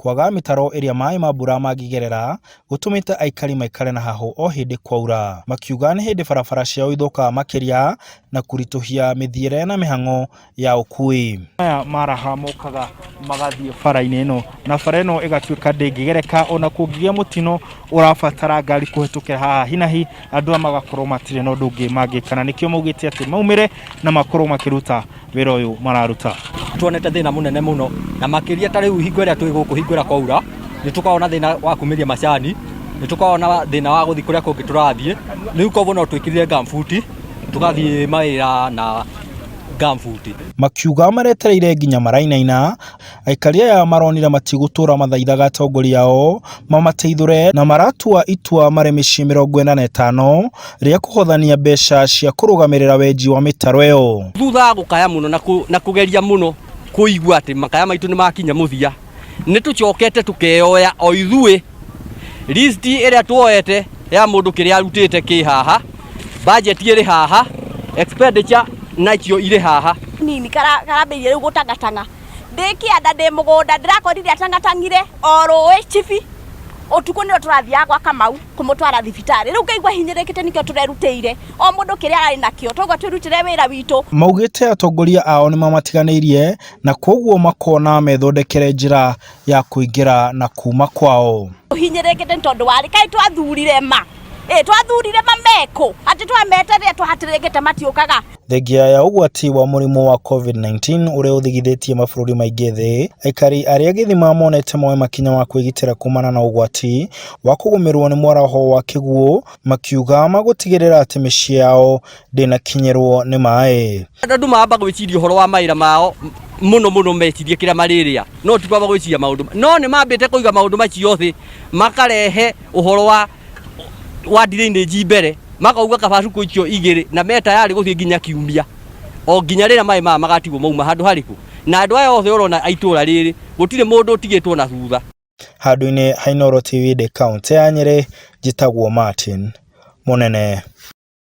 Kwaga mĩtaro ĩrĩa maĩ ma mbura mangĩgerera gũtũmĩte aikari maikare na hahũ o hĩndĩ kwaura. Makiuga nĩ hĩndĩ barabara ciao ithũkaga makĩria na kũritũhia mĩthiĩre na mĩhang'o ya ũkui. Maya maraha mokaga magathiĩ bara-inĩ ĩno na bara ĩno ĩgatuĩka ndĩngĩgereka ona kũngĩgĩa mũtino ũrabatara ngari kũhetũkĩra haha hinahi, andũ aya magakorwo matirĩ na ũndũ ũngĩ mangĩka na nĩkĩo maugĩte atĩ maumĩre na makorwo makĩruta wĩra ũyũ mararuta. Tuonete thĩna mũnene mũno na makĩria ta rĩu hingo ĩrĩa twĩ gũkũ hingo ĩrĩa kwaura nĩ tũkoragwo na thĩna wa kumĩria macani, nĩ tũkoragwo na thĩna wa gũthiĩ kũrĩa kũngĩ tũrathiĩ, rĩu koguo no twĩkĩrire gumboot tũgathiĩ mawĩra na gumboot. Makiuga maretereire nginya marainaina, aikari aya maronire matigũtũra mathaithaga atongoria ao mamateithũre na maratua itua marĩ mĩciĩ 45 rĩa kũhothania mbeca cia kũrũgamĩrĩra wenji wa mĩtaro ĩyo. Thutha wa gũkaya mũno na kũgeria mũno kũigua atĩ makaya maitũ nĩ makinya mũthia, nĩ tũcokete tũkeyoya o ithuĩ list ĩrĩa tuoete ya mũndũ kĩrĩa arutĩte kĩ haha, budget ĩrĩ haha, expenditure nacio irĩ haha. Nini karambĩrĩria rĩu gũtangatanga ndĩ kĩanda ndĩ mũgũnda ndĩrakorire atangatangire o rũĩ chibi ũtukũ nĩrĩo tũrathiaga gwa Kamau kũmũtwara thibitarĩ rĩu ngaigua hinyĩrĩkĩte nĩkĩo tũrerutĩire o mũndũ kĩrĩa arĩ nakĩo toguo twĩrutĩre wĩra witũ. Maugĩte atongoria ao nĩmamatiganĩirie na kwoguo makona methondekere njĩra ya kũingĩra na kuma kwao. Tũhinyĩrĩkĩte nĩ tondũ warĩ kaĩ twathurire ma ĩ twathurire ma mekũ atĩ twameta rĩrĩa twahatĩrĩrĩkĩte matiũkaga. Thengia ya ũgwati wa mũrimũ wa Covid-19 ũrĩa ũthigithĩtie mabũrũri maingĩ thĩ, aikari arĩa gĩthima monete moe makinya ma kwĩgitĩra kumana na ũgwati wa kũgũmĩrwo nĩ mwaraho wa kĩguũ, makiuga magũtigĩrĩra atĩ mĩciĩ yao ndĩnakinyĩrwo nĩ maĩ. Andũ mamba gwĩciria ũhoro wa mawĩra mao mũno mũno mecirie kĩrĩa marĩrĩa no ti kwamba gwĩciria maũndũ no nĩ mambĩte kũiga maũndũ macio thĩ makarehe ũhoro wa wa drainage mbere makauga kaba cukũ icio igĩrĩ na me tayarĩ gũthiĩ nginya kiumia o nginya rĩrĩa maĩ maya magatigwo mauma handũ harĩkũ na andũ aya othe ũrona a itũra rĩrĩ gũtirĩ mũndũ ũtigĩtwo na thutha. Handũ-inĩ ha Inooro TV ndĩ kaũntĩ ya Nyĩrĩ, njĩtagwo Martin Mũnene.